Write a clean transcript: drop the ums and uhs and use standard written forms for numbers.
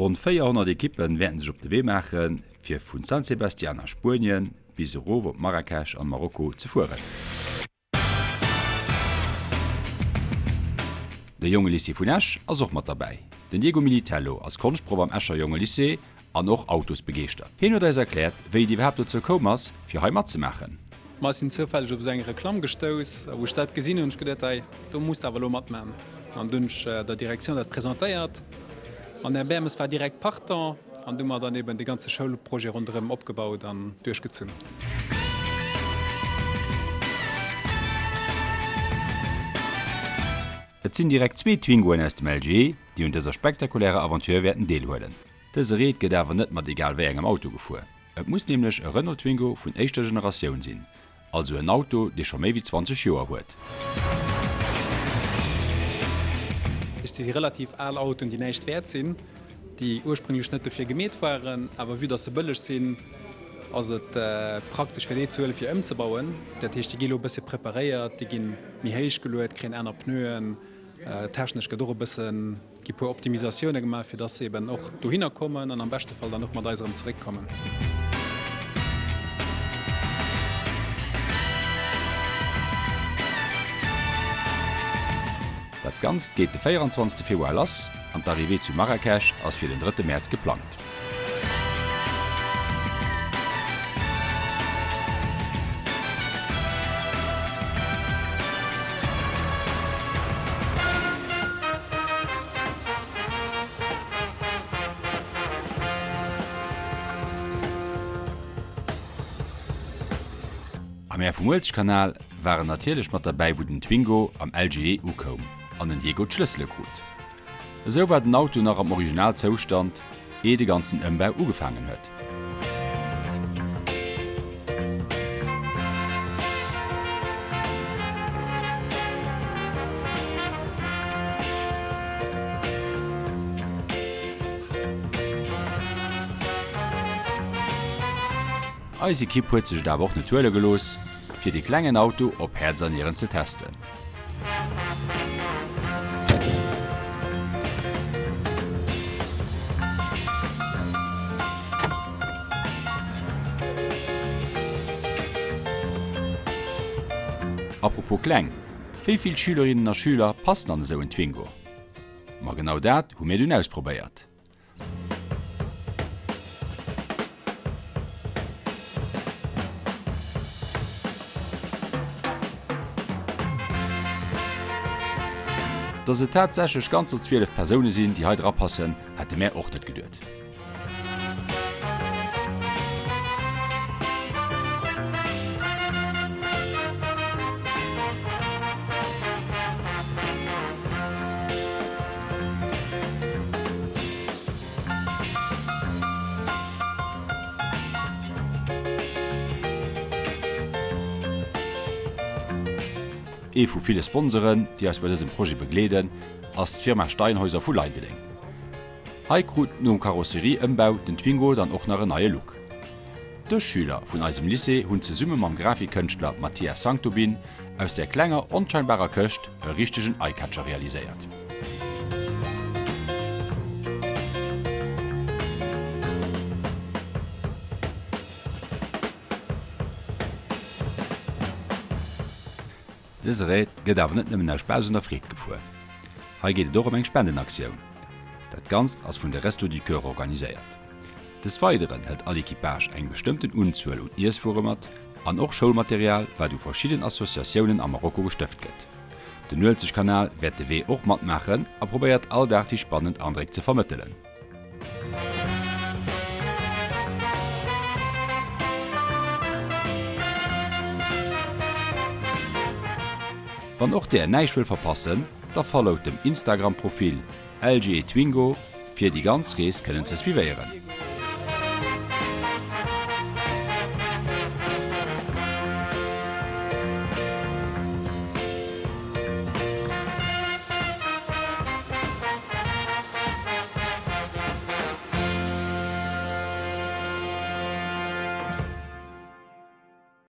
Ronn 400 Ekippen wäerten sech op de Wee maachen, fir vun San Sebastian a Spuenien bis erof op Marrakesch an Marokko ze fueren. De Jongelycée vun Esch ass och mat derbäi. Den Diego Militello ass Konschtproff am Escher Jongelycée an och autosbegeeschtert. Hien huet eis erkläert, wéi et iwwerhaapt dozou koum ass, fir hei matzemaachen. Ma ech sinn zoufälleg op esou eng Reklamm gestouss a wou ech dat gesinn hunn, hunn ech geduet, hei do muss de awer elo matman. An dunn hunn ech der Direktioun dat presentéiert an den Här Bermes war direkt partant an du hu mer dann eben de ganze Schoulprojet ronderëm opgebaut an duerchgezunn. Et sinn direkt zwee Twingoen aus dem LG, déi un dëser spektakulärer Aventure wäerten deelhuelen. Dëse Raid gëtt awer net mat egal wéi engem Auto gefuer. Et muss nämlech e Renault Twingo vun éischter Generatioun sinn, also en Auto, dee scho méi wéi 20 Joer huet. Et si relativ al Autoen, déi näischt wäert sinn, déi ursprünglech net dofir gemeet waren, awer vue dass se bëlleg sinn, ass et praktesch fir déi ze huelen, fir ëmzebauen. Dat heescht, déi gi lo e bësse preparéiert, déi gi méi héich geluet, kréien aner Pneuen, technesch gëtt och e bëssen Gi puer Optimisatioune gemaach, fir dass se eben och dohinner kommen an am beschte Fall dann och mat eis erëm zeréckkommen. Dat Ganzt geet de 24 Februar lass an d'Arrivée zu Marrakesch ass fir den drëtte Mäerz geplangt. Am Är vum Uelzechtkanal waren natierlech mat derbäi wou den Twingo am LGE ukoum an den Diego d'Schlëssele krut. Esou war den Auto nach am Original Zoustand ee de ganzen Ëmbau ugefaangen huet. Eis Ekipp huet sech et awer och net huele gelooss, fir dee klengen Auto op Häerz a Nieren ze testen. Apropos kleng, wéi vill Schülerinnen a Schüler passen an esou en Twingo? Ma genau dat hu mir dunn ausprobéiert. Dass et tatsächlech ganzer 12 Persoune sinn, déi hei dra passen, hätte mär och net geduet. Ee vu ville Sponsoren, déi eis bei dësem Projet begleeden, ass d'Firma Steinhäuser vu Leideleng. Hei krut nom Karosserie-Ëmbau den Twingo dann och nach en neie Look. Dës Schüler vun eisem Lycée hunn zesumme mam Grafikkënschtler Mathias Sanctobin aus där klenger, onscheinbarer Këscht e richtegen Eyecatcher realiséiert. Dëse Raid gëtt awer net nëmmen aus Spaass un der Freed gefuer. Hei geet et och ëm eng Spendenaktioun. Dat Ganzt ass vun de Restos du Coeur organiséiert. Des Weideren hëlt all Equipage eng bestëmmten Unzuel un Iesswuere mat an och Schoulmaterial, wat u verschidden Associatiounen am Marokko gestëft gëtt. Den Uelzechtkanal wäert de Wee och matmaachen a probéiert all Dag déi spannend Andréck ze vermëttelen. Wann och där näischt wëll verpassen, da followt dem Instagram Profil LGETwingo fir déi ganz Rees kënnen ze suivéieren.